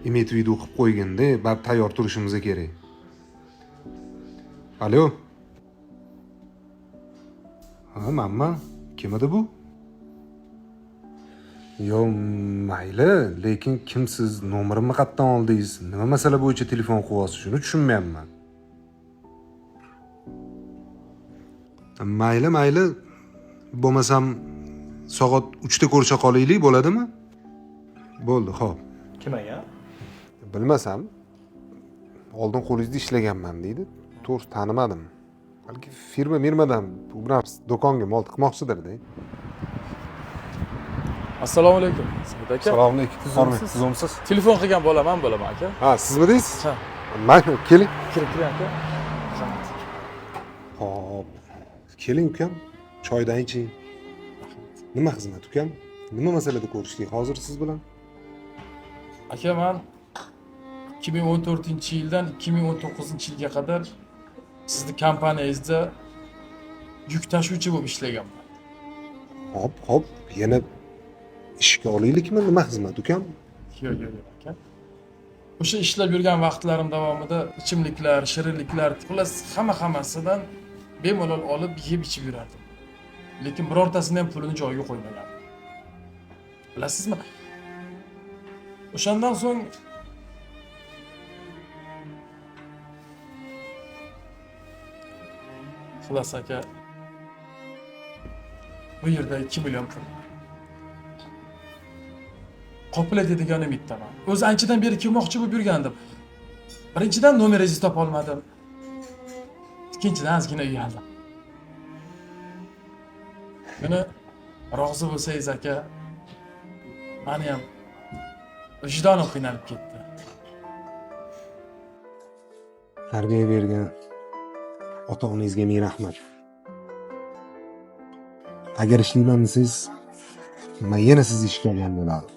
Иметь в виду qilib qo'ygin-da, baribir tayyor turishimiz kerak. Alo. Ha, manman. Kim edi bu? Yo, mayli, lekin kimsiz, nomerimni qayerdan oldingiz? Nima masala bo'yicha telefon qilyapsiz? Shuni tushunmayapman. Mayli, mayli. Bo'lmasam soat 3 da ko'risha qolaylik, bo'ladimi? Bo'ldi, xo'p. Kim aka? Bilmasam, oldin qo'lingizda ishlaganman deydi. To'g'risi tanimadim. Balki firma mirmadan bu bilan do'konga mol tiqmoqchidir-da. Assalomu alaykum, Sibit aka. Assalomu alaykum. Tuzukmisiz? Tuzukmisiz? Telefon qilgan bola man bo'laman aka. Ha, sizmi deysiz? Ha. Mayli, keling. Kirib kiring aka. Rahmat. Xo'p. Keling ukam, choydan iching. Nima xizmat ukam? Nima masalada ko'rishdik hozir siz bilan? Aka, man 2014-yildan 2019-yilga qadar sizni kompaniyangizda yuk tashuvchi bo'lib ishlaganman. Hop, hop, yana ishga olaylikmi? Nima xizmat ukam? Yo'q, yo'q, yo'q aka. O'sha ishlab yurgan vaqtlarim davomida ichimliklar, shirinliklar, xullas hamma-hammasidan bemalol olib yeb ichib yurardim. Lekin birortasini ham pulini joyiga qo'ymagandim. Bilasizmi? O'shandan so'ng xullas aka, bu yerda 2 million pul. Qoplaydi degan umiddaman. O'zi anchadan beri kelmoqchi bo'lib yurgandim. Birinchidan nomeringizni topa olmadim. Ikkinchidan ozgina uyaldim. Buni rozi bo'lsangiz aka, mani ham vijdonim qiynalib ketdi. Tarbiya bergan ota-onangizga ming rahmat. Agar ishlayman desangiz, men yana sizni ishga olgan bo'lardim.